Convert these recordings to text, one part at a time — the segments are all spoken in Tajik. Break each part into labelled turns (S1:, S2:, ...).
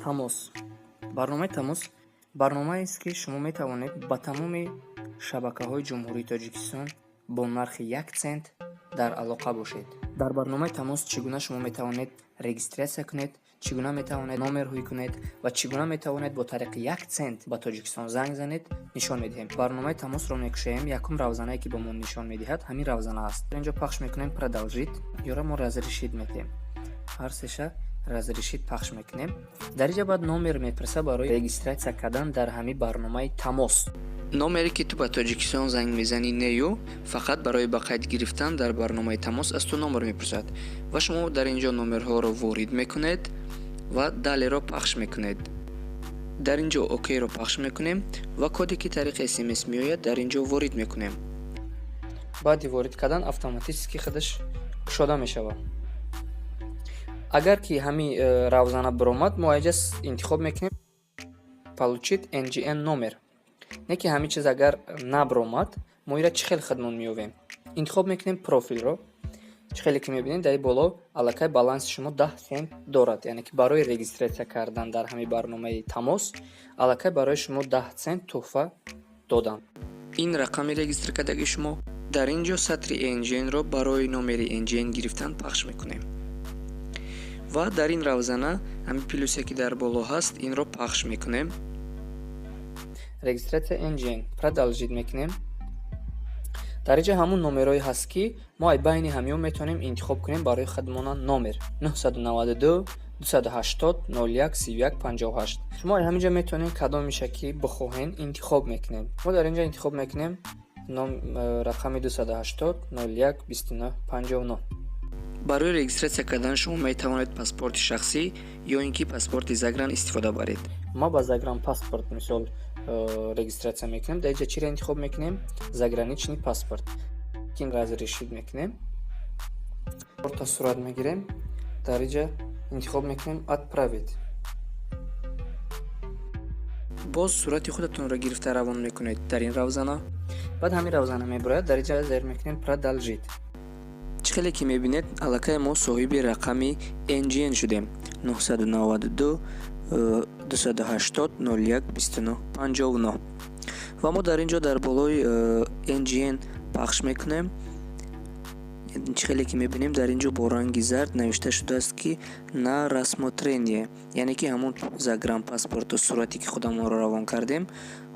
S1: Тамос. Барномаи Тамос барномаест, ки шумо метавонед ба тамоми шабакаҳои Ҷумҳурии Тоҷикистон бо нархи 1 цент дар алоқа бошед. Дар барномаи Тамос чӣ гуна шумо метавонед регистрация кунед, чӣ гуна метавонед номер ҳуй кунед ва чӣ гуна метавонед бо тариқи 1 цент ба Тоҷикистон занг занед, нишон медиҳем. Барномаи Тамосро мекушоем. Якум равзанае, ки ба мо нишон медиҳад, ҳамин равзана аст. Дар инҷо пахш мекунем «Продолжить», ёра мо «Разрешить» метиҳем. Ҳар сеша «Разрешить» пахш мекунем. Дар инҷа баъд номер мепурса барои регистрация кардан дар ҳамин барномаи Тамос.
S2: Номере, ки ту ба Тоҷикистон занг мезанӣ, нею фақат барои ба қайд гирифтан дар барномаи Тамос аз ту номер мепурсад ва шумо дар ин ҷо номерҳоро ворид мекунед ва «Далее» ро пахш мекунед. Дар ин ҷо «Окей» ро пахш мекунем ва коде, ки тариқи СМС меояд, дар ин ҷо ворид мекунем.
S1: Баъди ворид кардан автоматически худаш кушода мешавад. Агар ки ҳамин равзана биромад, мо аҷа интихоб мекунем «Получить НГН номер». Не ки ҳамин чиз агар набиромад, мо ира чӣ хел худмон меёвем? Интихоб мекунем профилро. Чӣ хеле ки мебинед, дар боло аллакай баланси шумо 10 цент дорад, яъне ки барои регистрация кардан дар ҳамин барномаи Тамос аллакай барои шумо 10 цент тӯҳфа доданд.
S2: Ин рақами регистр кардаги шумо. Дар ин ҷо сатри НГН ро барои номери НГН гирифтан пахш мекунем ва дар ин равзана ҳамин плюсе, ки дар боло ҳаст, инро пахш мекунем.
S1: Регистрация НГН, «Продолжить» мекунем. Дар инҷа ҳамун номерҳое ҳаст, ки мо ай байни ҳамиён метавонем интихоб кунем барои худмона номер 992 280 01 31 58. Шумо ай ҳаминҷа метавонед кадомиша ки бихоҳен, интихоб мекунед. Мо дар инҷа интихоб мекунем рақами 280 01 29 59.
S2: Барои регистрация кардан шумо метавонед паспорти шахсӣ ё ин ки паспорти загран истифода баред.
S1: Ма ба загранпаспорт, мисол, регистрация мекунем. Дар инҷа чиро интихоб мекунем? Заграничный паспорт. Кин «Разрешить» мекунем, та сурат мегирем, дар инҷа интихоб мекунем «Отправить».
S2: Боз сурати худатонро гирифта равон мекунед дар ин равзана.
S1: Баъд ҳамин равзана мебарояд. Дар инҷа зер мекунем «Продолжить».
S2: Чӣ хеле ки мебинед, аллакай мо соҳиби рақами НГН шудем: 992 280 01 29 59. Ва мо дар ин ҷо дар болои НГН пахш мекунем. Чӣ хеле ки мебинем, дар ин ҷо бо ранги зард навишта шудааст, ки «На рассмотрение», яъне ки ҳамон загранпаспорту сурате, ки худамонро равон кардем,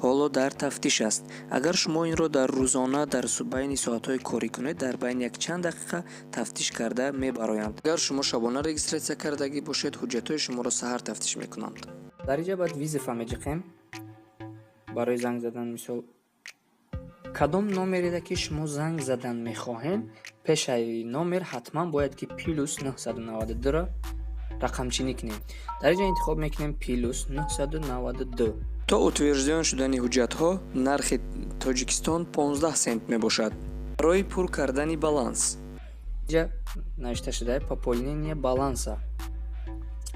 S2: ҳоло дар тафтиш аст. Агар шумо инро дар рӯзона дар байни соатҳои корӣ кунед, дар байни якчанд дақиқа тафтиш карда мебароянд. Агар шумо шабона регистрация кардагӣ бошед, ҳуҷҷатҳои шуморо саҳар тафтиш мекунанд.
S1: Дар инҷа баъд вызов а меҷиқем барои занг задан. Мисол, кадом номереда ки шумо занг задан мехоҳем, пешаи номер ҳатман бояд ки плюс 992-ро рақамчинӣ кунем. Дар инҷа интихоб мекунем плюс 992.
S2: То утвержден шудани ҳуҷҷатҳо нархи Тоҷикистон 15 сент мебошад. Барои пур кардани баланс
S1: Инҷа навишта шуда «Пополнение баланса».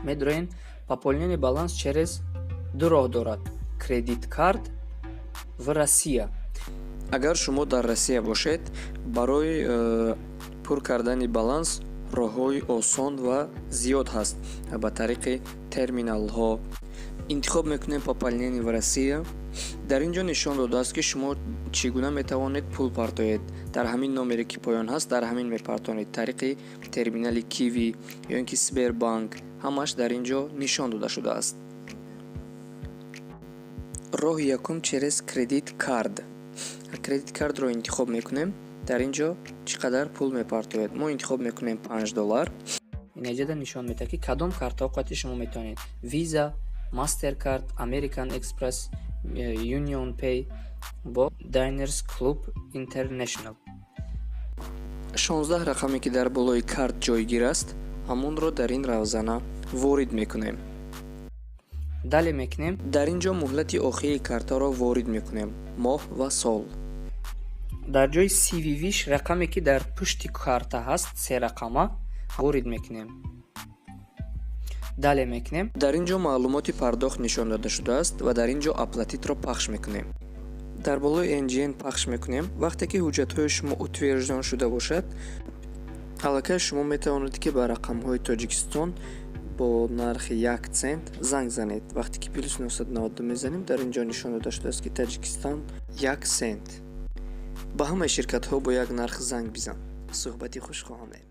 S1: Медроем. Пополнение баланс через ду роҳ дорад: кредит карт в Россия.
S2: Агар шумо дар Россия бошед, барои пур кардани баланс роҳҳои осон ва зиёд ҳаст. Ба тариқи терминалҳо интихоб мекунем «Пополнение в Россия». Дар ин ҷо нишон додааст, ки шумо чӣ гуна метавонед пул партоед. Дар ҳамин номере, ки поён ҳаст, дар ҳамин мепартонед тариқи терминали Киви ё ин ки Сбербанк. Ҳамааш дар ин ҷо нишон дода шудааст. Роҳи якум через кредит кард. Кредит кардро интихоб мекунем. Дар ин ҷо чӣ қадар пул мепартоед, мо интихоб мекунем 5 доллар.
S1: Инҷода нишон медиҳад, ки кадом картаҳо қати шумо метавонед: Visa, Mastercard, American Express, Union Pay бо Diners Club International.
S2: 16 рақаме, ки дар болои карт ҷойгир аст, ҳамонро дар ин равзана ворид мекунем.
S1: Далее мекунем.
S2: Дар ин ҷо муҳлати охири картаро ворид мекунем, моҳ ва сол.
S1: Дар ҷои CVV ш рақаме, ки дар пушти карта ҳаст, се рақама ворид мекунем. Далее мекунем.
S2: Дар ин ҷо маълумоти пардохт нишон дода шудааст ва дар ин ҷо «Оплатить» ро пахш мекунем. Дар болои НГН пахш мекунем. Вақте ки ҳуҷҷатҳои шумо утвержден шуда бошад, аллакай шумо метавонед, ки ба рақамҳои Тоҷикистон. Бо нархи 1 цент занг занед. Вақте ки +992 мезанем, дар ин ҷо нишон дода шудааст, ки Таҷикистон 1 сент. Ба ҳамаи ширкатҳо бо як нарх занг бизан. Суҳбати хуш хоҳонем.